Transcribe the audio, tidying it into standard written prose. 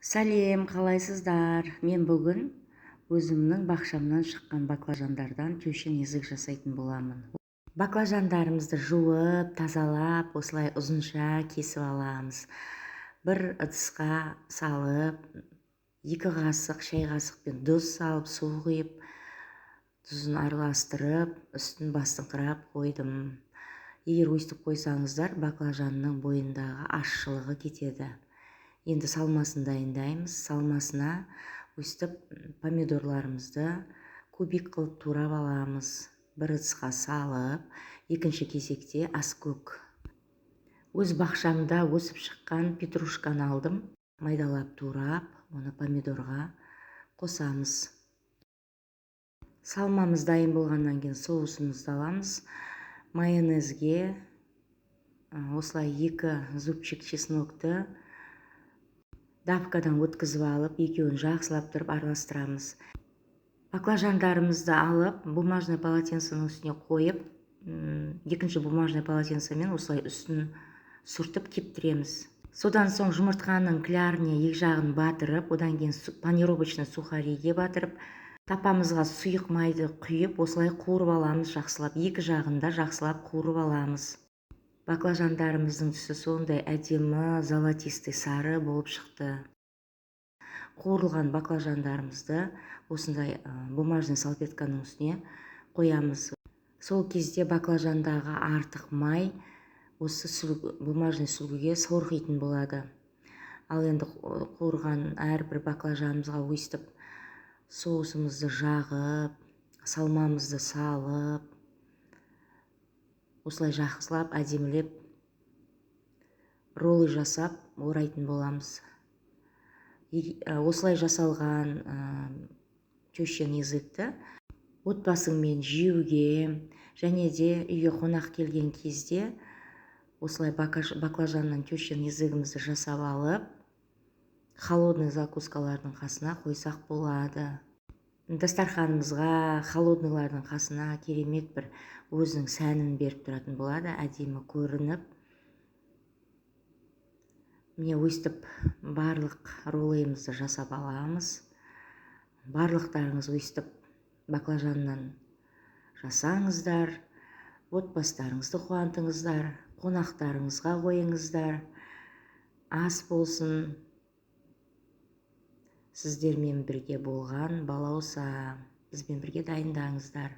Сәлем, қалайсыздар? Мен бүгін өзімнің бақшамнан шыққан баклажандардан тещин язык жасайтын боламын. Баклажандарымызды жуып, тазалап, осылай ұзынша кесіп аламыз. Бір ыдысқа салып, 2 қасық шай қасықпен тұз салып, су құйып, тұзын араластырып, үстін бастыңқырап қойдым. Егер өстіп қойсаңыздар, баклажанның бойындағы ащылығы кетеді. Енді салмасын дайындаймыз. Салмасына өстіп помидорларымызды кубик қылып турап аламыз. Бір ыдысқа салып, екінші кезекте аскөк. Өз бақшамда өсіп шыққан петрушканы алдым. Майдалап турап, оны помидорға қосамыз. Салмамыз дайын болғаннан кейін соусымызды аламыз. Майонезге осылай 2 зубчик чеснокты давкадан өткізіп алып, екеуін жақсылап тұрып араластырамыз. Баклажандарымызды алып, бумажный полотенценің үстіне қойып, екінші бумажный полотенцемен осылай үстін сүртіп кептіреміз. Содан соң жұмыртқаның кляріне екі жағын батырып, одан кейін панировочный сухариге батырып, тапамызға сұйық майды құйып, осылай қуырып аламыз жақсылап. Екі жағын да жақсылап қуырып аламыз. Баклажандарымыздың түсі сондай әдемі золотистый сары болып шықты. Қуырылған баклажандарымызды осындай бумажный салфетканың үстіне қоямыз. Сол кезде баклажандағы артық май осы бумажный сүлгіге сорғитын болады. Ал енді қуырған әрбір баклажанымызға өстіп соусымызды жағып, салмамызды салып, осылай жақсылап әдемілеп роллы жасап орайтын боламыз. Осылай жасалған тещин языкті отбасыңмен жеуге және де үйге қонақ келген кезде осылай баклажаннан тещин языгімізді жасап алып, холодный закускалардың қасына қойсақ болады. Дастарханымызға холодныйлардың қасына керемет бір өзінің сәнін беріп тұратын болады, әдемі көрініп. Міне, өстіп барлық роллымызды жасап аламыз. Барлықтарыңыз өстіп баклажаннан жасаңыздар, отбасыларыңызды қуантыңыздар, қонақтарыңызға қойыңыздар. Ас болсын. Сіздермен бірге болған Балауса. Бізбен бірге дайындаңыздар.